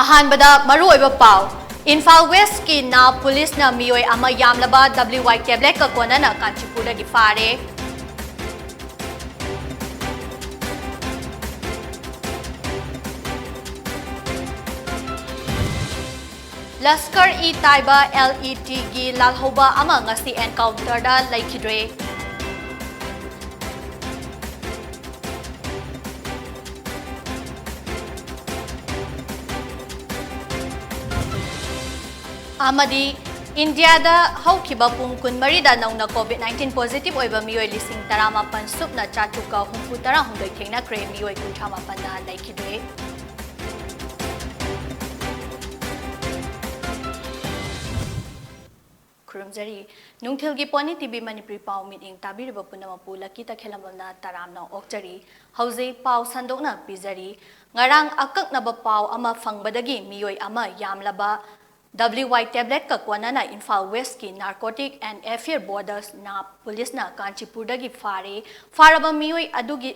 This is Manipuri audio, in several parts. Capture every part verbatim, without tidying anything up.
ꯑꯍꯥꯟꯕꯗ ꯃꯔꯨꯑꯣꯏꯕ ꯄꯥꯎ꯫ ꯏꯝꯐꯥꯜ ꯋꯦꯁꯀꯤ ꯅꯥ ꯄꯨꯂꯤꯁꯅ ꯃꯤꯑꯣꯏ ꯑꯃ ꯌꯥꯝꯂꯕ W Y tabletꯀ ꯀꯣꯟꯅꯅ ꯀꯥꯟꯆꯤꯄꯨꯔꯗꯒꯤ ꯐꯥꯔꯦ꯫ ꯂꯁꯀꯔ-ꯏ-ꯇꯥꯏꯕ, L E T ꯒꯤ ꯂꯥꯜꯍꯧꯕ ꯑꯃ ꯉꯁꯤ encounterꯗ ꯂꯩꯈꯤꯗ꯭ꯔꯦ꯫ ꯑꯃꯗꯤ ꯏꯟꯗꯤꯌꯥꯗ ꯍꯧꯈꯤꯕ ꯄꯨꯡ ꯀꯨꯟꯃꯔꯤꯗ ꯅꯧꯅ COVID nineteen positive ꯑꯣꯏꯕ ꯃꯤꯑꯣꯏ ꯂꯤꯁꯤꯡ ꯇꯔꯥꯃꯥꯄꯟ ꯁꯨꯞꯅ ꯆꯥꯇ꯭ꯔꯨꯛꯀ ꯍꯨꯝꯐꯨ ꯇꯔꯥꯍꯨꯝꯗꯣꯏ ꯊꯦꯡꯅꯈ꯭ꯔꯦ, ꯃꯤꯑꯣꯏ ꯀꯨꯟꯊ꯭ꯔꯥ ꯃꯥꯄꯟꯅ ꯂꯩꯈꯤꯗ꯭ꯔꯦ꯫ ꯈꯨꯔꯨꯝꯖꯔꯤ꯫ ꯅꯨꯡꯊꯤꯜꯒꯤ ꯄꯣꯅꯤ TV ꯃꯅꯤꯄꯨꯔꯤ ꯄꯥꯎ ꯃꯤꯠꯌꯦꯡ ꯇꯥꯕꯤꯔꯤꯕ ꯄꯨꯝꯅꯃꯛꯄꯨ ꯂꯛꯀꯤ ꯇꯈꯦꯜꯂꯝꯕꯝꯅ ꯇꯔꯥꯝꯅ ꯑꯣꯛꯆꯔꯤ꯫ ꯍꯧꯖꯤꯛ ꯄꯥꯎ ꯁꯟꯗꯣꯛꯅ ꯄꯤꯖꯔꯤ꯫ ꯉꯔꯥꯡ ꯑꯀꯛꯅꯕ ꯄꯥꯎ ꯑꯃ ꯐꯪꯕꯗꯒꯤ ꯃꯤꯑꯣꯏ ꯑꯃ ꯌꯥꯝꯂꯕ W Y tabletꯀ ꯀꯣꯟꯅꯅ ꯏꯝꯐꯥꯜ ꯋꯦꯁꯀꯤ Narcotic and Affair Borders ꯅꯥ ꯄꯨꯂꯤꯁꯅ ꯀꯥꯟꯆꯤꯄꯨꯔꯗꯒꯤ ꯐꯥꯔꯦ꯫ ꯐꯥꯔꯕ ꯃꯤꯑꯣꯏ ꯑꯗꯨꯒꯤ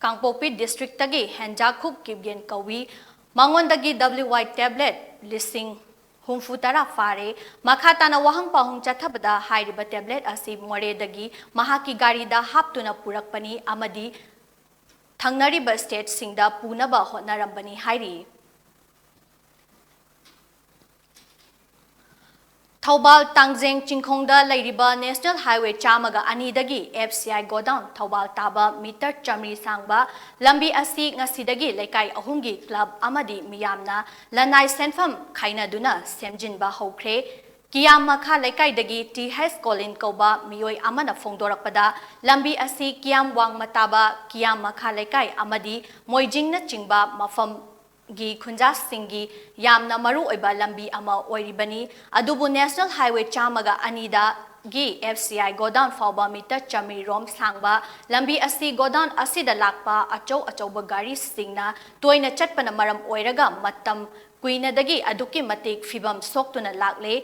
ꯀꯥꯡꯄꯣꯛꯄꯤ districtꯇꯒꯤ ꯍꯦꯟꯖꯥꯈꯨꯞ ꯀꯤꯞꯒꯦꯟ ꯀꯧꯏ꯫ ꯃꯉꯣꯟꯗꯒꯤ W Y tablet ꯂꯤꯁꯤꯡ ꯍꯨꯝꯐꯨ ꯇꯔꯥ ꯐꯥꯔꯦ꯫ ꯃꯈꯥ ꯇꯥꯅ ꯋꯥꯍꯪ ꯄꯥꯎꯍꯪ ꯆꯠꯊꯕꯗ ꯍꯥꯏꯔꯤꯕ tablet ꯑꯁꯤ ꯃꯣꯔꯦꯗꯒꯤ ꯃꯍꯥꯛꯀꯤ ꯒꯥꯔꯤꯗ ꯍꯥꯞꯇꯨꯅ ꯄꯨꯔꯛꯄꯅꯤ ꯑꯃꯗꯤ ꯊꯪꯅꯔꯤꯕ stateꯁꯤꯡꯗ ꯄꯨꯅꯕ ꯍꯣꯠꯅꯔꯝꯕꯅꯤ ꯍꯥꯏꯔꯤ꯫ ꯊꯧꯕꯥꯜ ꯇꯥꯡꯖꯦꯡ ꯆꯤꯡꯈꯣꯡꯗ ꯂꯩꯔꯤꯕ National Highway ꯆꯥꯝꯃꯒ ꯑꯅꯤꯗꯒꯤ F C I godown Thoubal ꯇꯥꯕ meter ꯆꯥꯃꯔꯤ ꯁꯥꯡꯕ ꯂꯝꯕꯤ ꯑꯁꯤ ꯉꯁꯤꯗꯒꯤ ꯂꯩꯀꯥꯏ ꯑꯍꯨꯝꯒꯤ club ꯑꯃꯗꯤ ꯃꯤꯌꯥꯝꯅ ꯂꯅꯥꯏ ꯁꯦꯟꯐꯝ ꯈꯥꯏꯅꯗꯨꯅ ꯁꯦꯝꯖꯤꯟꯕ ꯍꯧꯈ꯭ꯔꯦ꯫ ꯀꯤꯌꯥꯝ ꯃꯈꯥ ꯂꯩꯀꯥꯏꯗꯒꯤ T H ꯀꯣꯂꯤꯟ ꯀꯧꯕ ꯃꯤꯑꯣꯏ ꯑꯃꯅ ꯐꯣꯡꯗꯣꯔꯛꯄꯗ, ꯂꯝꯕꯤ ꯑꯁꯤ ꯀꯤꯌꯥꯝ ꯋꯥꯡꯃ ꯇꯥꯕ ꯀꯤꯌꯥꯝ ꯃꯈꯥ ꯂꯩꯀꯥꯏ ꯑꯃꯗꯤ ꯃꯣꯏꯖꯤꯡꯅꯆꯤꯡꯕ ꯃꯐꯝ ꯒꯤ ꯈꯨꯟꯖꯥꯁꯤꯡꯒꯤ ꯌꯥꯝꯅ ꯃꯔꯨ ꯑꯣꯏꯕ ꯂꯝꯕꯤ ꯑꯃ ꯑꯣꯏꯔꯤꯕꯅꯤ꯫ ꯑꯗꯨꯕꯨ National Highway ꯆꯥꯝꯃꯒ ꯑꯅꯤꯗꯒꯤ F C I godown ꯐꯥꯎꯕ meter ꯆꯥꯃꯔꯤ ꯔꯣꯝ ꯁꯥꯡꯕ ꯂꯝꯕꯤ ꯑꯁꯤ godown ꯑꯁꯤꯗ ꯂꯥꯛꯄ ꯑꯆꯧ ꯑꯆꯧꯕ ꯒꯥꯔꯤꯁꯤꯡꯅ ꯇꯣꯏꯅ ꯆꯠꯄꯅ ꯃꯔꯝ ꯑꯣꯏꯔꯒ ꯃꯇꯝ ꯀꯨꯏꯅꯗꯒꯤ ꯑꯗꯨꯛꯀꯤ ꯃꯇꯤꯛ ꯐꯤꯕꯝ ꯁꯣꯛꯇꯨꯅ ꯂꯥꯛꯂꯦ꯫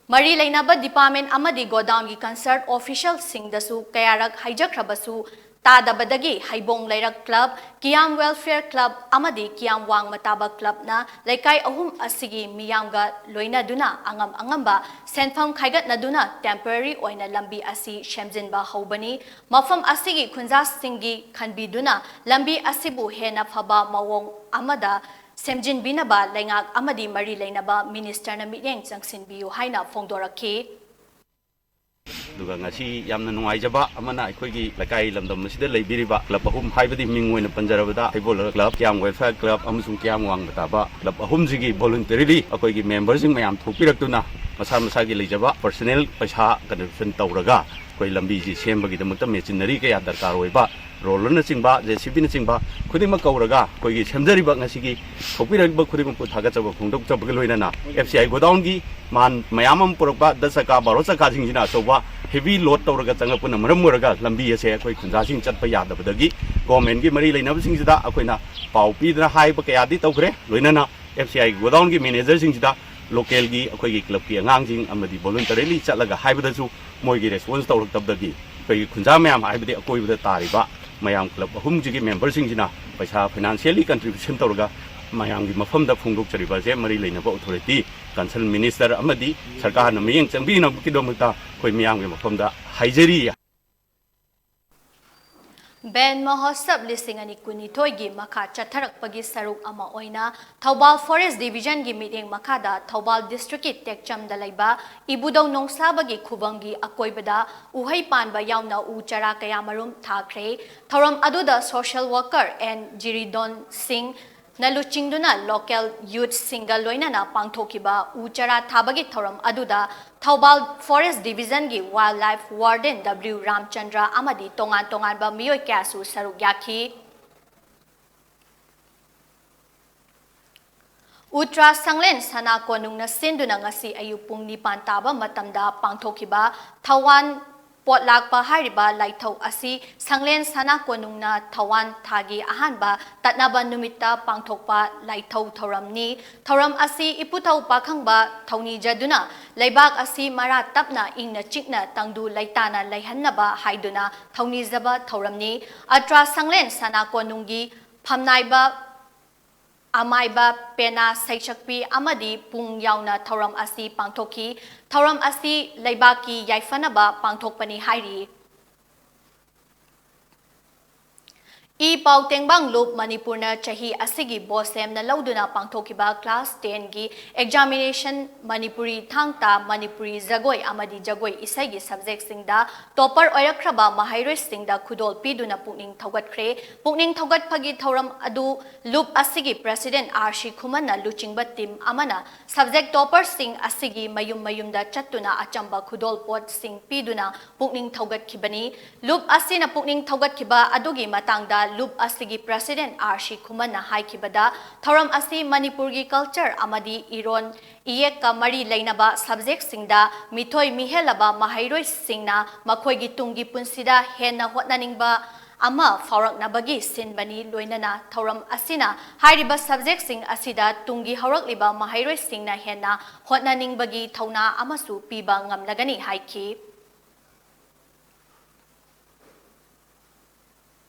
ꯃꯔꯤ ꯂꯩꯅꯕ department ꯑꯃꯗꯤ godownꯒꯤ concerned officialꯁꯤꯡꯗꯁꯨ ꯀꯌꯥꯔꯛ ꯍꯥꯏꯖꯈ꯭ꯔꯕꯁꯨ, ꯇꯥꯗꯕꯗꯒꯤ ꯍꯩꯕꯣꯡ ꯂꯩꯔꯛ ꯀ꯭ꯂꯕ, ꯀꯤꯌꯥꯝ ꯋꯦꯜꯐꯤꯌꯔ ꯀ꯭ꯂꯕ ꯑꯃꯗꯤ ꯀꯤꯌꯥꯝ ꯋꯥꯡꯃ ꯇꯥꯕ ꯀ꯭ꯂꯕꯅ ꯂꯩꯀꯥꯏ ꯑꯍꯨꯝ ꯑꯁꯤꯒꯤ ꯃꯤꯌꯥꯝꯒ ꯂꯣꯏꯅꯗꯨꯅ ꯑꯉꯝ ꯑꯉꯝꯕ ꯁꯦꯟꯐꯝ ꯈꯥꯏꯒꯠꯅꯗꯨꯅ temporary ꯑꯣꯏꯅ ꯂꯝꯕꯤ ꯑꯁꯤ ꯁꯦꯝꯖꯤꯟꯕ ꯍꯧꯕꯅꯤ꯫ ꯃꯐꯝ ꯑꯁꯤꯒꯤ ꯈꯨꯟꯖꯥꯁꯤꯡꯒꯤ ꯈꯟꯕꯤꯗꯨꯅ ꯂꯝꯕꯤ ꯑꯁꯤꯕꯨ ꯍꯦꯟꯅ ꯐꯕ ꯃꯑꯣꯡ ꯑꯃꯗ ꯁꯦꯝꯖꯤꯟꯕꯤꯅꯕ ꯂꯩꯉꯥꯛ ꯑꯃꯗꯤ ꯃꯔꯤ ꯂꯩꯅꯕ ꯃꯤꯅꯤꯁꯇꯔꯅ ꯃꯤꯠꯌꯦꯡ ꯆꯪꯁꯤꯟꯕꯤꯌꯨ ꯍꯥꯏꯅ ꯐꯣꯡꯗꯣꯔꯛꯈꯤ꯫ ꯑꯗꯨꯒ ꯉꯁꯤ ꯌꯥꯝꯅ ꯅꯨꯡꯉꯥꯏꯖꯕ ꯑꯃꯅ, ꯑꯩꯈꯣꯏꯒꯤ ꯂꯩꯀꯥꯏ ꯂꯝꯗꯝ ꯑꯁꯤꯗ ꯂꯩꯕꯤꯔꯤꯕ ꯀ꯭ꯂꯕ ꯑꯍꯨꯝ, ꯍꯥꯏꯕꯗꯤ ꯃꯤꯡ ꯑꯣꯏꯅ ꯄꯟꯖꯔꯕꯗ ꯍꯩꯕꯣꯡ ꯂꯩꯔꯛ ꯀ꯭ꯂꯕ, ꯀꯤꯌꯥꯝ ꯋꯦꯜꯐꯤꯌꯔ ꯀ꯭ꯂꯕ ꯑꯃꯁꯨꯡ ꯀꯤꯌꯥꯝ ꯋꯥꯡꯃ ꯇꯥꯕ ꯀ꯭ꯂꯕ ꯑꯍꯨꯝꯁꯤꯒꯤ voluntarily ꯑꯩꯈꯣꯏꯒꯤ ꯃꯦꯝꯕꯔꯁꯤꯡ ꯃꯌꯥꯝ ꯊꯣꯛꯄꯤꯔꯛꯇꯨꯅ ꯃꯁꯥ ꯃꯁꯥꯒꯤ ꯂꯩꯖꯕ personal ꯄꯩꯁꯥ contribution ꯇꯧꯔꯒ ꯑꯩꯈꯣꯏ ꯂꯝꯕꯤꯁꯤ ꯁꯦꯝꯕꯒꯤꯗꯃꯛꯇ machinery ꯀꯌꯥ ꯗꯔꯀꯥꯔ ꯑꯣꯏꯕ, ꯔꯣꯂꯔꯅꯆꯤꯡꯕ, JCBꯅꯆꯤꯡꯕ ꯈꯨꯗꯤꯡꯃꯛ ꯀꯧꯔꯒ ꯑꯩꯈꯣꯏꯒꯤ ꯁꯦꯝꯖꯔꯤꯕ ꯉꯁꯤꯒꯤ ꯊꯣꯛꯄꯤꯔꯛꯂꯤꯕ ꯈꯨꯗꯤꯡꯃꯛꯄꯨ ꯊꯥꯒꯠꯆꯕ ꯐꯣꯡꯗꯣꯛꯆꯕꯒ ꯂꯣꯏꯅꯅ, FCI ꯒꯣꯗꯥꯎꯟꯒꯤ ꯃꯥꯟ ꯃꯌꯥꯝ ꯑꯃ ꯄꯨꯔꯛꯄ ꯗꯁ ꯆꯀꯥ, ꯕꯥꯔꯣ ꯆꯀꯥꯁꯤꯡꯁꯤꯅ ꯑꯆꯧꯕ heavy load ꯇꯧꯔꯒ ꯆꯪꯉꯛꯄꯅ ꯃꯔꯝ ꯑꯣꯏꯔꯒ ꯂꯝꯕꯤ ꯑꯁꯦ ꯑꯩꯈꯣꯏ ꯈꯨꯟꯖꯥꯁꯤꯡ ꯆꯠꯄ ꯌꯥꯗꯕꯗꯒꯤ governmentꯀꯤ ꯃꯔꯤ ꯂꯩꯅꯕꯁꯤꯡꯁꯤꯗ ꯑꯩꯈꯣꯏꯅ ꯄꯥꯎ ꯄꯤꯗꯅ ꯍꯥꯏꯕ ꯀꯌꯥꯗꯤ ꯇꯧꯈ꯭ꯔꯦ꯫ ꯂꯣꯏꯅꯅ FCI ꯒꯣꯗꯥꯎꯟꯒꯤ managerꯁꯤꯡꯁꯤꯗ localꯒꯤ ꯑꯩꯈꯣꯏꯒꯤ ꯀ꯭ꯂꯕꯀꯤ ꯑꯉꯥꯡꯁꯤꯡ ꯑꯃꯗꯤ voluntarily ꯆꯠꯂꯒ ꯍꯥꯏꯕꯗꯁꯨ ꯃꯣꯏꯒꯤ response ꯇꯧꯔꯛꯇꯕꯗꯒꯤ ꯑꯩꯈꯣꯏꯒꯤ ꯈꯨꯟꯖꯥ ꯃꯌꯥꯝ, ꯍꯥꯏꯕꯗꯤ ꯑꯀꯣꯏꯕꯗ ꯇꯥꯔꯤꯕ ꯃꯌꯥꯝ ꯀ꯭ꯂꯕ ꯑꯍꯨꯝꯁꯤꯒꯤ ꯃꯦꯝꯕꯔꯁꯤꯡꯁꯤꯅ ꯄꯩꯁꯥ financially contribution ꯇꯧꯔꯒ ꯃꯌꯥꯝꯒꯤ ꯃꯐꯝꯗ ꯐꯣꯡꯗꯣꯛꯆꯔꯤꯕ ꯑꯁꯦ ꯃꯔꯤ ꯂꯩꯅꯕ authority, concerned minister ꯑꯃꯗꯤ ꯁꯔꯀꯥꯔꯅ ꯃꯤꯠꯌꯦꯡ ꯆꯪꯕꯤꯅꯕꯒꯤꯗꯃꯛꯇ ꯑꯩꯈꯣꯏ ꯃꯤꯌꯥꯝꯒꯤ ꯃꯐꯝꯗ ꯍꯥꯏꯖꯔꯤ꯫ ꯕꯦꯟ ꯃꯍꯣꯠꯁꯕ ꯂꯤꯁꯤꯡ ꯑꯅꯤ ꯀꯨꯟꯅꯤꯊꯣꯏꯒꯤ ꯃꯈꯥ ꯆꯠꯊꯔꯛꯄꯒꯤ ꯁꯔꯨꯛ ꯑꯃ ꯑꯣꯏꯅ ꯊꯧꯕꯥꯜ ꯐꯣꯔꯦꯁ ꯗꯤꯕꯤꯖꯟꯒꯤ ꯃꯤꯠꯌꯦꯡ ꯃꯈꯥꯗ ꯊꯧꯕꯥꯜ ꯗꯤꯁꯇ꯭ꯔꯤꯛꯀꯤ ꯇꯦꯛꯆꯝꯗ ꯂꯩꯕ ꯏꯕꯨꯙꯧ ꯅꯣꯡꯁꯥꯕꯒꯤ ꯈꯨꯕꯝꯒꯤ ꯑꯀꯣꯏꯕꯗ ꯎꯍꯩ ꯄꯥꯟꯕ ꯌꯥꯎꯅ ꯎ ꯆꯥꯔꯥ ꯀꯌꯥ ꯃꯔꯨꯝ ꯊꯥꯈ꯭ꯔꯦ꯫ ꯊꯧꯔꯝ ꯑꯗꯨꯗ social worker ꯑꯦꯟ ꯖꯤꯔꯤꯗꯣꯟ ꯁꯤꯡ ꯅ ꯂꯨꯆꯤꯡꯗꯨꯅ local youthꯁꯤꯡꯒ ꯂꯣꯏꯅꯅ ꯄꯥꯡꯊꯣꯛꯈꯤꯕ ꯎ ꯆꯥꯔꯥ ꯊꯥꯕꯒꯤ ꯊꯧꯔꯝ ꯑꯗꯨꯗ ꯊꯧꯕꯥꯜ ꯐꯣꯔꯦꯁ ꯗꯤꯕꯤꯖꯟꯒꯤ wildlife warden W ꯔꯥꯝꯆꯟꯗ꯭ꯔ ꯑꯃꯗꯤ ꯇꯣꯉꯥꯟ ꯇꯣꯉꯥꯟꯕ ꯃꯤꯑꯣꯏ ꯀꯌꯥꯁꯨ ꯁꯔꯨꯛ ꯌꯥꯈꯤ꯫ ꯎꯇ꯭ꯔꯥ ꯁꯪꯂꯦꯟ ꯁꯅꯥ ꯀꯣꯅꯨꯡꯅ ꯁꯤꯟꯗꯨꯅ ꯉꯁꯤ ꯑꯌꯨꯛ ꯄꯨꯡ ꯅꯤꯄꯥꯟ ꯇꯥꯕ ꯃꯇꯝꯗ ꯄꯥꯡꯊꯣꯛꯈꯤꯕ ꯊꯧꯋꯥꯟ ꯄꯣꯠ ꯂꯥꯛꯄ ꯍꯥꯏꯔꯤꯕ ꯂꯥꯏꯊꯧ ꯑꯁꯤ ꯁꯪꯂꯦꯟ ꯁꯅꯥ ꯀꯣꯅꯨꯡꯅ ꯊꯧꯋꯥꯟ ꯊꯥꯒꯤ ꯑꯍꯥꯟꯕ ꯇꯠꯅꯕ ꯅꯨꯃꯤꯠꯇ ꯄꯥꯡꯊꯣꯛꯄ ꯂꯥꯏꯊꯧ ꯊꯧꯔꯝꯅꯤ꯫ ꯊꯧꯔꯝ ꯑꯁꯤ ꯏꯄꯨꯊꯧ ꯄꯥꯈꯪꯕ ꯊꯧꯅꯤꯖꯗꯨꯅ ꯂꯩꯕꯥꯛ ꯑꯁꯤ ꯃꯔꯥ ꯇꯞꯅ ꯏꯪꯅ ꯆꯤꯛꯅ ꯇꯪꯗꯨ ꯂꯩꯇꯥꯅ ꯂꯩꯍꯟꯅꯕ ꯍꯥꯏꯗꯨꯅ ꯊꯧꯅꯤꯖꯕ ꯊꯧꯔꯝꯅꯤ꯫ ꯑꯇ꯭ꯔꯥ ꯁꯪꯂꯦꯟ ꯁꯅꯥ ꯀꯣꯅꯨꯡꯒꯤ ꯐꯝꯅꯥꯏꯕ ꯑꯃꯥꯏꯕ ꯄꯦꯅꯥ ꯁꯩꯁꯛꯄꯤ ꯑꯃꯗꯤ ꯄꯨꯡ ꯌꯥꯎꯅ ꯊꯧꯔꯝ ꯑꯁꯤ ꯄꯥꯡꯊꯣꯛꯈꯤ꯫ ꯊꯧꯔꯝ ꯑꯁꯤ ꯂꯩꯕꯥꯛꯀꯤ ꯌꯥꯏꯐꯅꯕ ꯄꯥꯡꯊꯣꯛꯄꯅꯤ ꯍꯥꯏꯔꯤ꯫ ꯏ ꯄꯥꯎ ꯇꯦꯡꯕꯥꯡ ꯂꯨꯞ ꯃꯅꯤꯄꯨꯔꯅ ꯆꯍꯤ ꯑꯁꯤꯒꯤ ꯕꯣꯁꯦꯝꯅ ꯂꯧꯗꯨꯅ ꯄꯥꯡꯊꯣꯛꯈꯤꯕ class ten ꯒꯤ examination ꯃꯅꯤꯄꯨꯔꯤ ꯊꯥꯡ ꯇꯥ, ꯃꯅꯤꯄꯨꯔꯤ ꯖꯒꯣꯏ ꯑꯃꯗꯤ ꯖꯒꯣꯏ ꯏꯁꯩꯒꯤ subject ꯁꯤꯡꯗ topper ꯑꯣꯏꯔꯛꯈ꯭ꯔꯕ ꯃꯍꯩꯔꯣꯏꯁꯤꯡꯗ ꯈꯨꯗꯣꯜ ꯄꯤꯗꯨꯅ ꯄꯨꯛꯅꯤꯡ ꯊꯧꯒꯠꯈ꯭ꯔꯦ꯫ ꯄꯨꯛꯅꯤꯡ ꯊꯧꯒꯠꯄꯒꯤ ꯊꯧꯔꯝ ꯑꯗꯨ ꯂꯨꯞ ꯑꯁꯤꯒꯤ president ꯑꯥꯔ ꯁꯤ ꯈꯨꯃꯟꯅ ꯂꯨꯆꯤꯡꯕ team ꯑꯃꯅ subject topper ꯁꯤꯡ ꯑꯁꯤꯒꯤ ꯃꯌꯨꯝ ꯃꯌꯨꯝꯗ ꯆꯠꯇꯨꯅ ꯑꯆꯝꯕ ꯈꯨꯗꯣꯜ ꯄꯣꯠꯁꯤꯡ ꯄꯤꯗꯨꯅ ꯄꯨꯛꯅꯤꯡ ꯊꯧꯒꯠꯈꯤꯕꯅꯤ꯫ ꯂꯨꯞ ꯑꯁꯤꯅ ꯄꯨꯛꯅꯤꯡ ꯊꯧꯒꯠꯈꯤꯕ ꯑꯗꯨꯒꯤ ꯃꯇꯥꯡꯗ ꯂꯨꯞ ꯑꯁꯤꯒꯤ president ꯑꯥꯔ ꯁꯤ ꯈꯨꯃꯟꯅ ꯍꯥꯏꯈꯤꯕꯗ, ꯊꯧꯔꯝ ꯑꯁꯤ ꯃꯅꯤꯄꯨꯔꯒꯤ culture ꯑꯃꯗꯤ ꯏꯔꯣꯟ ꯏꯌꯦꯛꯀ ꯃꯔꯤ ꯂꯩꯅꯕ subject ꯁꯤꯡꯗ ꯃꯤꯊꯣꯏ ꯃꯤꯍꯦꯜꯂꯕ ꯃꯍꯩꯔꯣꯏꯁꯤꯡꯅ ꯃꯈꯣꯏꯒꯤ ꯇꯨꯡꯒꯤ ꯄꯨꯟꯁꯤꯗ ꯍꯦꯟꯅ ꯍꯣꯠꯅꯅꯤꯡꯕ ꯑꯃ ꯐꯥꯎꯔꯛꯅꯕꯒꯤ ꯁꯤꯟꯕꯅꯤ꯫ ꯂꯣꯏꯅꯅ ꯊꯧꯔꯝ ꯑꯁꯤꯅ ꯍꯥꯏꯔꯤꯕ subject ꯁꯤꯡ ꯑꯁꯤꯗ ꯇꯨꯡꯒꯤ ꯍꯧꯔꯛꯂꯤꯕ ꯃꯍꯩꯔꯣꯏꯁꯤꯡꯅ ꯍꯦꯟꯅ ꯍꯣꯠꯅꯅꯤꯡꯕꯒꯤ ꯊꯧꯅꯥ ꯑꯃꯁꯨ ꯄꯤꯕ ꯉꯝꯂꯒꯅꯤ ꯍꯥꯏꯈꯤ꯫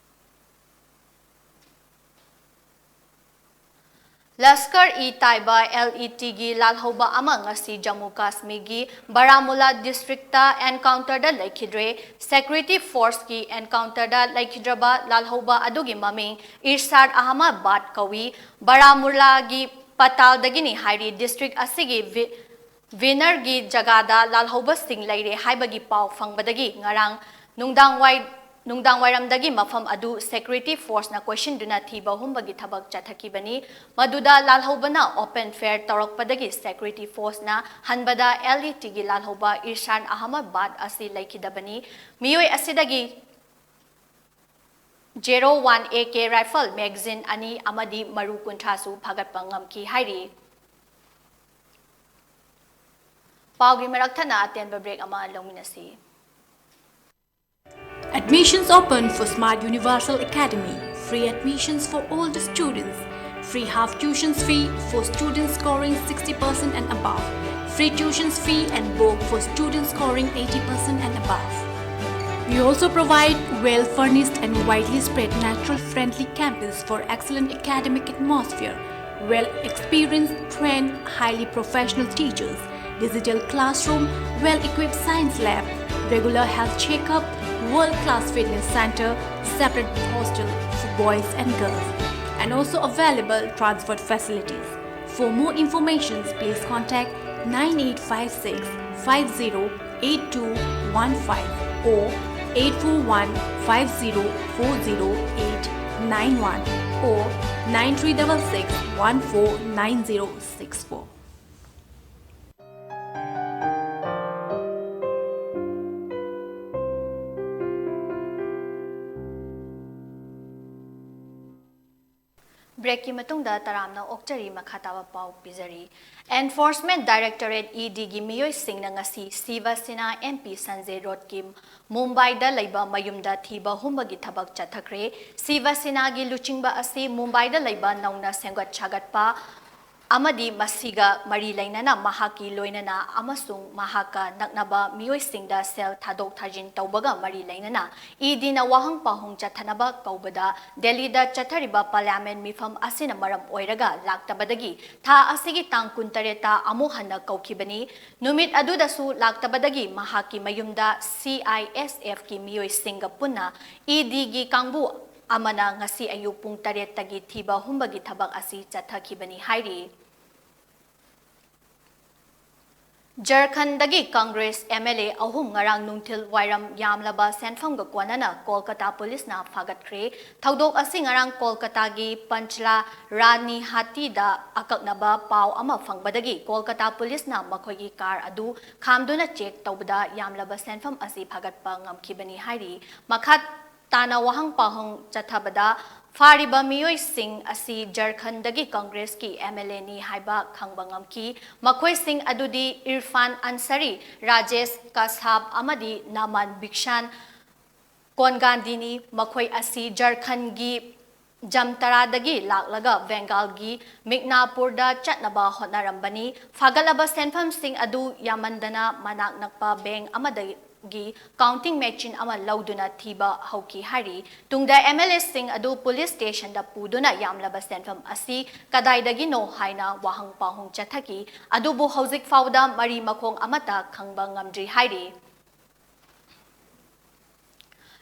ꯂꯁꯀꯔ-ꯏ-ꯇꯥꯏꯕ, L E T ꯒꯤ ꯂꯥꯜꯍꯧꯕ ꯑꯃ ꯉꯁꯤ ꯖꯝꯃꯨ ꯀꯥꯁꯃꯤꯔꯒꯤ ꯕꯥꯔꯥꯃꯨꯂꯥ district ꯇ encounter ꯗ ꯂꯩꯈꯤꯗ꯭ꯔꯦ꯫ Security force ꯀꯤ encounter ꯗ ꯂꯩꯈꯤꯗ꯭ꯔꯕ ꯂꯥꯜꯍꯧꯕ ꯑꯗꯨꯒꯤ ꯃꯃꯤꯡ ꯏꯔꯁꯥꯗ ꯑꯍꯃꯗ ꯕꯥꯠ ꯀꯧꯏ꯫ ꯕꯥꯔꯥꯃꯨꯂꯥꯒꯤ ꯄꯇꯥꯜꯗꯒꯤꯅꯤ ꯍꯥꯏꯔꯤ꯫ District ꯑꯁꯤꯒꯤ ꯚꯤ-, ꯚꯤꯅꯔꯒꯤ ꯖꯒꯥꯗ ꯂꯥꯜꯍꯧꯕꯁꯤꯡ ꯂꯩꯔꯦ ꯍꯥꯏꯕꯒꯤ ꯄꯥꯎ ꯐꯪꯕꯗꯒꯤ ꯉꯔꯥꯡ ꯅꯨꯡꯗꯥꯡꯋꯥꯏ-, ꯅꯨꯡꯗꯥꯡꯋꯥꯏꯔꯝꯗꯒꯤ ꯃꯐꯝ ꯑꯗꯨ security force ꯅ ꯀꯣꯏꯁꯤꯟꯗꯨꯅ ꯊꯤꯕ ꯍꯨꯝꯕꯒꯤ ꯊꯕꯛ ꯆꯠꯊꯈꯤꯕꯅꯤ꯫ ꯃꯗꯨꯗ ꯂꯥꯜꯍꯧꯕꯅ open fire ꯇꯧꯔꯛꯄꯗꯒꯤ security force ꯅ ꯍꯟꯕꯗ L E T ꯒꯤ ꯂꯥꯜꯍꯧꯕ ꯏꯔꯁꯥꯗ ꯑꯍꯃꯗ ꯕꯥꯠ ꯑꯁꯤ ꯂꯩꯈꯤꯗꯕꯅꯤ꯫ ꯃꯤꯑꯣꯏ ꯑꯁꯤꯗꯒꯤ zero one A K rifle magazine ꯑꯅꯤ ꯑꯃꯗꯤ ꯃꯔꯨ ꯀꯨꯟꯊ꯭ꯔꯥꯁꯨ ꯐꯥꯒꯠꯄ ꯉꯝꯈꯤ ꯍꯥꯏꯔꯤ꯫ ꯄꯥꯎꯒꯤ ꯃꯔꯛ ꯊꯠꯅ ꯑꯇꯦꯟꯕ break ꯑꯃ ꯂꯧꯃꯤꯟꯅꯁꯤ꯫ Admissions open for Smart Universal Academy. Free admissions for all the students. Free half tuition fee for students scoring sixty percent and above. Free tuition fee and book for students scoring eighty percent and above. We also provide well-furnished and widely spread natural-friendly campus for excellent academic atmosphere, well-experienced, trained, highly professional teachers, digital classroom, well-equipped science lab, regular health checkup, world-class fitness center, separate hostel for boys and girls, and also available transport facilities. For more information, please contact nine eight five six five zero eight two one five or eight four one five zero four zero eight nine one or nine three double six one four nine zero six four. Breakꯀꯤ ꯃꯇꯨꯡꯗ ꯇꯔꯥꯝꯅ ꯑꯣꯛꯆꯔꯤ, ꯃꯈꯥ ꯇꯥꯕ ꯄꯥꯎ ꯄꯤꯖꯔꯤ꯫ Enforcement Directorate, EDꯒꯤ ꯃꯤꯑꯣꯏꯁꯤꯡꯅ ꯉꯁꯤ ꯁꯤꯕ ꯁꯦꯅꯥ MP ꯁꯟꯖꯦ ꯔꯣꯠꯀꯤ ꯃꯨꯝꯕꯥꯏꯗ ꯂꯩꯕ ꯃꯌꯨꯝꯗ ꯊꯤꯕ ꯍꯨꯝꯕꯒꯤ ꯊꯕꯛ ꯆꯠꯊꯈ꯭ꯔꯦ꯫ ꯁꯤꯕ ꯁꯦꯅꯥꯒꯤ ꯂꯨꯆꯤꯡꯕ ꯑꯁꯤ ꯃꯨꯝꯕꯥꯏꯗ ꯂꯩꯕ ꯅꯧꯅ ꯁꯦꯝꯒꯠ ꯁꯥꯒꯠꯄ ꯑꯃꯗꯤ ꯃꯁꯤꯒ ꯃꯔꯤ ꯂꯩꯅꯅ ꯃꯍꯥꯛꯀꯤ ꯂꯣꯏꯅꯅ ꯑꯃꯁꯨꯡ ꯃꯍꯥꯛꯀ ꯅꯛꯅꯕ ꯃꯤꯑꯣꯏꯁꯤꯡꯗ ꯁꯦꯜ ꯊꯥꯗꯣꯛ ꯊꯥꯖꯤꯟ ꯇꯧꯕꯒ ꯃꯔꯤ ꯂꯩꯅꯅ EDꯅ ꯋꯥꯍꯪ ꯄꯥꯎꯍꯪ ꯆꯠꯊꯅꯕ ꯀꯧꯕꯗ ꯗꯦꯜꯂꯤꯗ ꯆꯠꯊꯔꯤꯕ Parliament ꯃꯤꯐꯝ ꯑꯁꯤꯅ ꯃꯔꯝ ꯑꯣꯏꯔꯒ ꯂꯥꯛꯇꯕꯗꯒꯤ ꯊꯥ ꯑꯁꯤꯒꯤ ꯇꯥꯡ ꯀꯨꯟꯇꯔꯦꯠꯇ ꯑꯃꯨꯛ ꯍꯟꯅ ꯀꯧꯈꯤꯕꯅꯤ꯫ ꯅꯨꯃꯤꯠ ꯑꯗꯨꯗꯁꯨ ꯂꯥꯛꯇꯕꯗꯒꯤ ꯃꯍꯥꯛꯀꯤ ꯃꯌꯨꯝꯗ CISFꯀꯤ ꯃꯤꯑꯣꯏꯁꯤꯡꯒ ꯄꯨꯟꯅ EDꯒꯤ ꯀꯥꯡꯕꯨ ꯑꯃꯅ ꯉꯁꯤ ꯑꯌꯨꯛ ꯄꯨꯡ ꯇꯔꯦꯠꯇꯒꯤ ꯊꯤꯕ ꯍꯨꯝꯕꯒꯤ ꯊꯕꯛ ꯑꯁꯤ ꯆꯠꯊꯈꯤꯕꯅꯤ ꯍꯥꯏꯔꯤ꯫ ꯖꯔꯈꯟꯗꯒꯤ Congress MLA ꯑꯍꯨꯝ ꯉꯔꯥꯡ ꯅꯨꯡꯊꯤꯜ ꯋꯥꯏꯔꯝ ꯌꯥꯝꯂꯕ ꯁꯦꯟꯐꯝꯒ ꯀꯣꯟꯅꯅ ꯀꯣꯜꯀꯇꯥ ꯄꯨꯂꯤꯁꯅ ꯐꯥꯒꯠꯈ꯭ꯔꯦ꯫ ꯊꯧꯗꯣꯛ ꯑꯁꯤ ꯉꯔꯥꯡ ꯀꯣꯜꯀꯇꯥꯒꯤ ꯄꯟꯆꯂꯥ ꯔꯥꯅꯤꯍꯥꯇꯤꯗ ꯑꯀꯛꯅꯕ ꯄꯥꯎ ꯑꯃ ꯐꯪꯕꯗꯒꯤ ꯀꯣꯜꯀꯇꯥ ꯄꯨꯂꯤꯁꯅ ꯃꯈꯣꯏꯒꯤ ꯀꯥꯔ ꯑꯗꯨ ꯈꯥꯝꯗꯨꯅ ꯆꯦꯛ ꯇꯧꯕꯗ ꯌꯥꯝꯂꯕ ꯁꯦꯟꯐꯝ ꯑꯁꯤ ꯐꯥꯒꯠꯄ ꯉꯝꯈꯤꯕꯅꯤ ꯍꯥꯏꯔꯤ꯫ ꯃꯈꯥ ꯇꯥꯅ ꯋꯥꯍꯪ ꯄꯥꯎꯍꯪ ꯆꯠꯊꯕꯗ ꯐꯥꯔꯤꯕ ꯃꯤꯑꯣꯏꯁꯤꯡ ꯑꯁꯤ ꯖꯔꯈꯟꯗꯒꯤ Congressꯀꯤ MLAꯅꯤ ꯍꯥꯏꯕ ꯈꯪꯕ ꯉꯝꯈꯤ꯫ ꯃꯈꯣꯏꯁꯤꯡ ꯑꯗꯨꯗꯤ ꯏꯔꯐꯥꯟ ꯑꯟꯁꯥꯔꯤ, ꯔꯥꯖꯦꯁ ꯀꯥꯁꯥꯞ ꯑꯃꯗꯤ ꯅꯥꯃꯥꯟ ꯕꯤꯛꯁꯥꯟ꯫ ꯀꯣꯟꯒꯥꯟꯗꯤꯅꯤ꯫ ꯃꯈꯣꯏ ꯑꯁꯤ ꯖꯔꯈꯟꯒꯤ ꯖꯝꯇꯥꯔꯥꯗꯒꯤ ꯂꯥꯛꯂꯒ ꯕꯦꯡꯒꯥꯜꯒꯤ ꯃꯤꯛꯅꯥꯄꯨꯔꯗ ꯆꯠꯅꯕ ꯍꯣꯠꯅꯔꯝꯕꯅꯤ꯫ ꯐꯥꯒꯠꯂꯕ ꯁꯦꯟꯐꯝꯁꯤꯡ ꯑꯗꯨ ꯌꯥꯝꯃꯟꯗꯅ ꯃꯅꯥꯛ ꯅꯛꯄ ꯕꯦꯡꯛ ꯑꯃꯗꯒꯤ ꯀꯥꯎꯟꯇꯤꯡ ꯃꯦꯆꯤꯟ ꯑꯃ ꯂꯧꯗꯨꯅ ꯊꯤꯕ ꯍꯧꯈꯤ ꯍꯥꯏꯔꯤ꯫ ꯇꯨꯡꯗ ꯑꯦꯝ ꯑꯦꯜ ꯑꯦꯁꯤꯡ ꯑꯗꯨ ꯄꯨꯂꯤꯁ ꯁ꯭ꯇꯦꯁꯟꯗ ꯄꯨꯗꯨꯅ ꯌꯥꯝꯂꯕ ꯁꯦꯟꯐꯝ ꯑꯁꯤ ꯀꯗꯥꯏꯗꯒꯤꯅꯣ ꯍꯥꯏꯅ ꯋꯥꯍꯪ ꯄꯥꯎꯍꯪ ꯆꯠꯊꯈꯤ꯫ ꯑꯗꯨꯕꯨ ꯍꯧꯖꯤꯛ ꯐꯥꯎꯕꯗ ꯃꯔꯤ ꯃꯈꯣꯡ ꯑꯃꯠꯇ ꯈꯪꯕ ꯉꯝꯗ꯭ꯔꯤ ꯍꯥꯏꯔꯤ꯫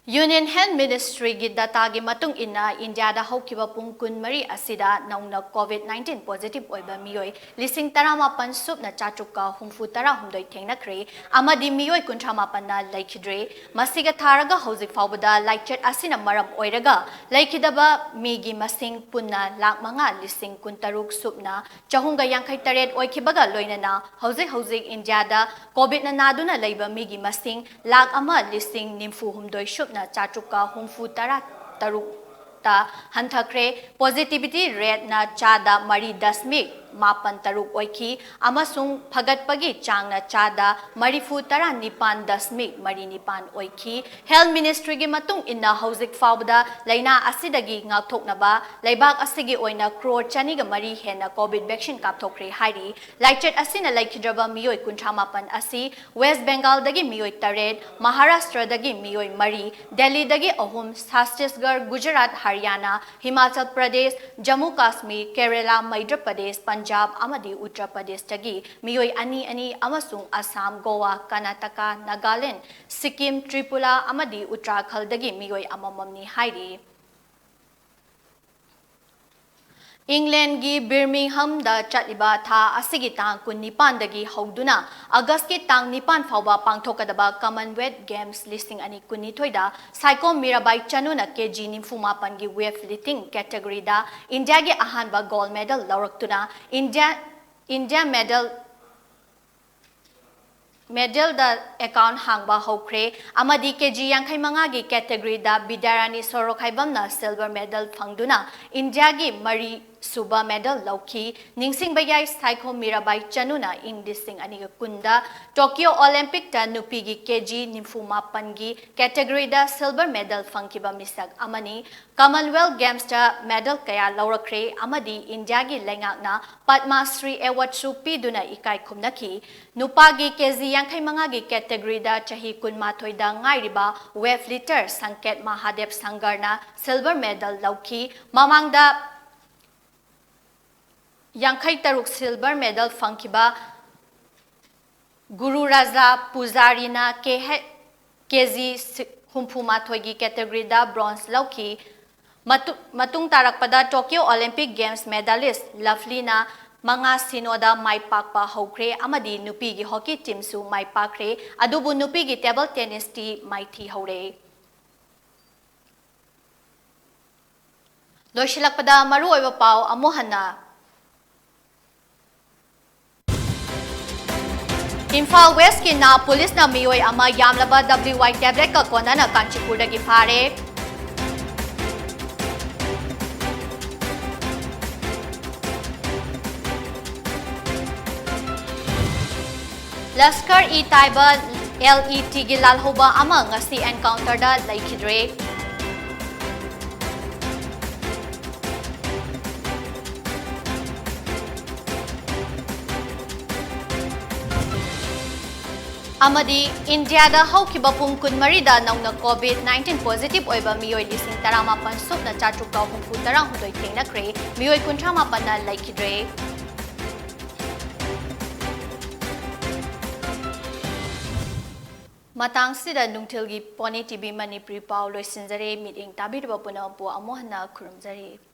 Union Health Ministryꯒꯤ dataꯒꯤ ꯃꯇꯨꯡ ꯏꯟꯅ, ꯏꯟꯗꯤꯌꯥꯗ ꯍꯧꯈꯤꯕ ꯄꯨꯡ ꯀꯨꯟꯃꯔꯤ ꯑꯁꯤꯗ ꯅꯧꯅ COVID nineteen positive ꯑꯣꯏꯕ ꯃꯤꯑꯣꯏ ꯂꯤꯁꯤꯡ ꯇꯔꯥꯃꯥꯄꯟ ꯁꯨꯞꯅ ꯆꯥꯇ꯭ꯔꯨꯛꯀ ꯍꯨꯝꯐꯨ ꯇꯔꯥꯍꯨꯝꯗꯣꯏ ꯊꯦꯡꯅꯈ꯭ꯔꯦ ꯑꯃꯗꯤ ꯃꯤꯑꯣꯏ ꯀꯨꯟꯊ꯭ꯔꯥ ꯃꯥꯄꯟꯅ ꯂꯩꯈꯤꯗ꯭ꯔꯦ꯫ ꯃꯁꯤꯒ ꯊꯥꯔꯒ ꯍꯧꯖꯤꯛ ꯐꯥꯎꯕꯗ ꯂꯥꯏꯆꯠ ꯑꯁꯤꯅ ꯃꯔꯝ ꯑꯣꯏꯔꯒ ꯂꯩꯈꯤꯗꯕ ꯃꯤꯒꯤ ꯃꯁꯤꯡ ꯄꯨꯟꯅ ꯂꯥꯈ ꯃꯉꯥ ꯂꯤꯁꯤꯡ ꯀꯨꯟꯇꯔꯨꯛ ꯁꯨꯞꯅ ꯆꯍꯨꯝꯒ ꯌꯥꯡꯈꯩ ꯇꯔꯦꯠ ꯑꯣꯏꯈꯤꯕꯒ ꯂꯣꯏꯅꯅ ꯍꯧꯖꯤꯛ ꯍꯧꯖꯤꯛ ꯏꯟꯗꯤꯌꯥꯗ COVIDꯅ ꯅꯥꯗꯨꯅ ꯂꯩꯕ ꯃꯤꯒꯤ ꯃꯁꯤꯡ ꯂꯥꯈ ꯑꯃ ꯂꯤꯁꯤꯡ ꯅꯤꯐꯨ ꯍꯨꯝꯗꯣꯏ ꯁꯨꯞꯅ ꯆꯥꯇ꯭ꯔꯨꯛꯀ ꯍꯨꯝꯐꯨ ꯇꯔꯥ ꯇꯔꯨꯛꯇ ꯍꯟꯊꯈ꯭ꯔꯦ꯫ Positivity rateꯅ ꯆꯥꯗ ꯃꯔꯤ ꯗꯁꯃꯤꯛ ꯃꯥꯄꯟ ꯇꯔꯨꯛ ꯑꯣꯏꯈꯤ ꯑꯃꯁꯨꯡ ꯐꯒꯠꯄꯒꯤ ꯆꯥꯡꯅ ꯆꯥꯗ ꯃꯔꯤꯐꯨ ꯇꯔꯥ ꯅꯤꯄꯥꯟ ꯗꯁꯃꯤꯛ ꯃꯔꯤ ꯅꯤꯄꯥꯟ ꯑꯣꯏꯈꯤ꯫ Health Ministryꯒꯤ ꯃꯇꯨꯡ ꯏꯟꯅ ꯍꯧꯖꯤꯛ ꯐꯥꯎꯕꯗ ꯂꯥꯏꯅꯥ ꯑꯁꯤꯗꯒꯤ ꯉꯥꯛꯊꯣꯛꯅꯕ ꯂꯩꯕꯥꯛ ꯑꯁꯤꯒꯤ ꯑꯣꯏꯅ ꯀ꯭ꯔꯣꯔ ꯆꯅꯤꯒ ꯃꯔꯤ ꯍꯦꯟꯅ COVID vaccine ꯀꯥꯞꯊꯣꯛꯈ꯭ꯔꯦ ꯍꯥꯏꯔꯤ꯫ ꯂꯥꯏꯆꯠ ꯑꯁꯤꯅ ꯂꯩꯈꯤꯗ꯭ꯔꯕ ꯃꯤꯑꯣꯏ ꯀꯨꯟꯊ꯭ꯔꯥ ꯃꯥꯄꯟ ꯑꯁꯤ ꯋꯦꯁ ꯕꯦꯡꯒꯥꯜꯗꯒꯤ ꯃꯤꯑꯣꯏ ꯇꯔꯦꯠ, ꯃꯍꯥꯔꯥꯁꯇ꯭ꯔꯗꯒꯤ ꯃꯤꯑꯣꯏ ꯃꯔꯤ, ꯗꯦꯜꯂꯤꯗꯒꯤ ꯑꯍꯨꯝ, ꯁꯠꯇꯤꯁꯒꯔ, ꯒꯨꯖꯔꯥꯠ, ꯍꯔꯤꯌꯥꯅꯥ, ꯍꯤꯃꯥꯆꯜ ꯄ꯭ꯔꯗꯦꯁ, ꯖꯝꯃꯨ ꯀꯥꯁꯃꯤꯔ, ꯀꯦꯔꯦꯂꯥ, ꯃꯩꯙ꯭ꯔ ꯄ꯭ꯔꯗꯦꯁ, ꯄꯟꯖꯥꯕ ꯑꯃꯗꯤ ꯎꯠꯇꯔ ꯄ꯭ꯔꯗꯦꯁꯇꯒꯤ ꯃꯤꯑꯣꯏ ꯑꯅꯤ ꯑꯅꯤ ꯑꯃꯁꯨꯡ ꯑꯁꯥꯝ, ꯒꯣꯋꯥ, ꯀꯔꯅꯥꯇꯀꯥ, ꯅꯥꯒꯥꯂꯦꯟꯗ, ꯁꯤꯛꯀꯤꯝ, ꯇ꯭ꯔꯤꯄꯨꯔꯥ ꯑꯃꯗꯤ ꯎꯠꯇꯔꯥꯈꯜꯗꯒꯤ ꯃꯤꯑꯣꯏ ꯑꯃꯃꯝꯅꯤ ꯍꯥꯏꯔꯤ꯫ ꯏꯪꯂꯦꯟꯒꯤ ꯕꯤꯔꯃꯤꯡꯍꯝꯗ ꯆꯠꯂꯤꯕ ꯊꯥ ꯑꯁꯤꯒꯤ ꯇꯥꯡ ꯀꯨꯟꯅꯤꯄꯥꯟꯗꯒꯤ ꯍꯧꯗꯨꯅ ꯑꯥꯒꯁꯀꯤ ꯇꯥꯡ ꯅꯤꯄꯥꯟ ꯐꯥꯎꯕ ꯄꯥꯡꯊꯣꯛꯀꯗꯕ Commonwealth Games ꯂꯤꯁꯤꯡ ꯑꯅꯤ ꯀꯨꯟꯅꯤꯊꯣꯏꯗ ꯁꯥꯏꯈꯣꯝ ꯃꯤꯔꯥꯕꯥꯏ ꯆꯅꯨꯅ KG ꯅꯤꯐꯨ ꯃꯥꯄꯟꯒꯤ weightlifting categoryꯗ ꯏꯟꯗꯤꯌꯥꯒꯤ ꯑꯍꯥꯟꯕ gold medal ꯂꯧꯔꯛꯇꯨꯅ ꯏꯟꯗꯤꯌꯥ, ꯏꯟꯗꯤꯌꯥ medal medalꯗ account ꯍꯥꯡꯕ ꯍꯧꯈ꯭ꯔꯦ ꯑꯃꯗꯤ KG ꯌꯥꯡꯈꯩ ꯃꯉꯥꯒꯤ categoryꯗ ꯕꯤꯗ꯭ꯌꯥꯔꯥꯅꯤ ꯁꯣꯔꯣꯛꯈꯥꯏꯕꯝꯅ silver medal ꯐꯪꯗꯨꯅ ꯏꯟꯗꯤꯌꯥꯒꯤ ꯃꯔꯤ, ꯁꯨꯕ medal ꯂꯧꯈꯤ꯫ ꯅꯤꯡꯁꯤꯡꯕ ꯌꯥꯏ, ꯁꯥꯏꯈꯣꯝ ꯃꯤꯔꯥꯕꯥꯏ ꯆꯅꯨꯅ ꯏꯪ ꯂꯤꯁꯤꯡ ꯑꯅꯤꯒ ꯀꯨꯟꯗ Tokyo Olympic ꯇ ꯅꯨꯄꯤꯒꯤ KG ꯅꯤꯐꯨ ꯃꯥꯄꯟꯒꯤ category ꯗ silver medal ꯐꯪꯈꯤꯕ ꯃꯤꯁꯛ ꯑꯃꯅꯤ꯫ Commonwealth Games ꯇ medal ꯀꯌꯥ ꯂꯧꯔꯛꯈ꯭ꯔꯦ ꯑꯃꯗꯤ ꯏꯟꯗꯤꯌꯥꯒꯤ ꯂꯩꯉꯥꯛꯅ ꯄꯗꯃ ꯁ꯭ꯔꯤ award ꯁꯨ ꯄꯤꯗꯨꯅ ꯏꯀꯥꯏ ꯈꯨꯝꯅꯈꯤ꯫ ꯅꯨꯄꯥꯒꯤ KG ꯌꯥꯡꯈꯩ ꯃꯉꯥꯒꯤ category ꯗ ꯆꯍꯤ ꯀꯨꯟꯃꯥꯊꯣꯏꯗ ꯉꯥꯏꯔꯤꯕ weightlifter ꯁꯪꯀꯦꯠ ꯃꯍꯥꯗꯦꯕ ꯁꯪꯒꯔꯅ silver medal ꯂꯧꯈꯤ꯫ ꯃꯃꯥꯡꯗ ꯌꯥꯡꯈꯩ ꯇꯔꯨꯛ silver medal ꯐꯪꯈꯤꯕ ꯒꯨꯔꯨ ꯔꯥꯖꯥ ꯄꯨꯖꯥꯔꯤꯅ KG ꯍꯨꯝꯐꯨ ꯃꯥꯊꯣꯏꯒꯤ category ꯗ bronze ꯂꯧꯈꯤ꯫ ꯃꯇꯨ-, ꯃꯇꯨꯡ ꯇꯥꯔꯛꯄꯗ Tokyo Olympic Games medalist ꯂꯚꯂꯤꯅ ꯃꯉꯥ ꯁꯤꯅꯣꯗ ꯃꯥꯏ ꯄꯥꯛꯄ ꯍꯧꯈ꯭ꯔꯦ ꯑꯃꯗꯤ ꯅꯨꯄꯤꯒꯤ hockey team ꯁꯨ ꯃꯥꯏ ꯄꯥꯛꯈ꯭ꯔꯦ, ꯑꯗꯨꯕꯨ ꯅꯨꯄꯤꯒꯤ table tennis ꯇꯤ ꯃꯥꯏꯊꯤ ꯍꯧꯔꯦ꯫ ꯂꯣꯏꯁꯤꯜꯂꯛꯄꯗ ꯃꯔꯨꯑꯣꯏꯕ ꯄꯥꯎ ꯑꯃꯨꯛ ꯍꯟꯅ꯫ ꯏꯝꯐꯥꯜ West ꯀꯤ ꯅꯥ police ꯅ ꯃꯤꯑꯣꯏ ꯑꯃ ꯌꯥꯝꯂꯕ WY tablet ꯀ ꯀꯣꯟꯅꯅ ꯀꯥꯟꯆꯤꯄꯨꯔꯗꯒꯤ ꯐꯥꯔꯦ꯫ ꯂꯁꯀꯔ-ꯏ-ꯇꯥꯏꯕ, LET ꯒꯤ ꯂꯥꯜꯍꯧꯕ ꯑꯃ ꯉꯁꯤ encounter ꯗ ꯂꯩꯈꯤꯗ꯭ꯔꯦ꯫ ꯑꯃꯗꯤ ꯏꯟꯗꯤꯌꯥꯗ ꯍꯧꯈꯤꯕ ꯄꯨꯡ ꯀꯨꯟꯃꯔꯤꯗ ꯅꯧꯅ COVID nineteen positive ꯑꯣꯏꯕ ꯃꯤꯑꯣꯏ ꯂꯤꯁꯤꯡ ꯇꯔꯥꯃꯥꯄꯟ ꯁꯨꯞꯅ ꯆꯥꯇ꯭ꯔꯨꯛꯀ ꯍꯨꯝꯐꯨ ꯇꯔꯥꯍꯨꯝꯗꯣꯏ ꯊꯦꯡꯅꯈ꯭ꯔꯦ, ꯃꯤꯑꯣꯏ ꯀꯨꯟꯊ꯭ꯔꯥ ꯃꯥꯄꯟꯅ ꯂꯩꯈꯤꯗ꯭ꯔꯦ꯫ ꯃꯇꯥꯡꯁꯤꯗ ꯅꯨꯡꯊꯤꯜꯒꯤ Pone TV ꯃꯅꯤꯄꯨꯔꯤ ꯄꯥꯎ ꯂꯣꯏꯁꯤꯟꯖꯔꯦ꯫ ꯃꯤꯠꯌꯦꯡ ꯇꯥꯕꯤꯔꯤꯕ ꯄꯨꯝꯅꯃꯛꯄꯨ ꯑꯃꯨꯛ ꯍꯟꯅ ꯈꯨꯔꯨꯝꯖꯔꯤ꯫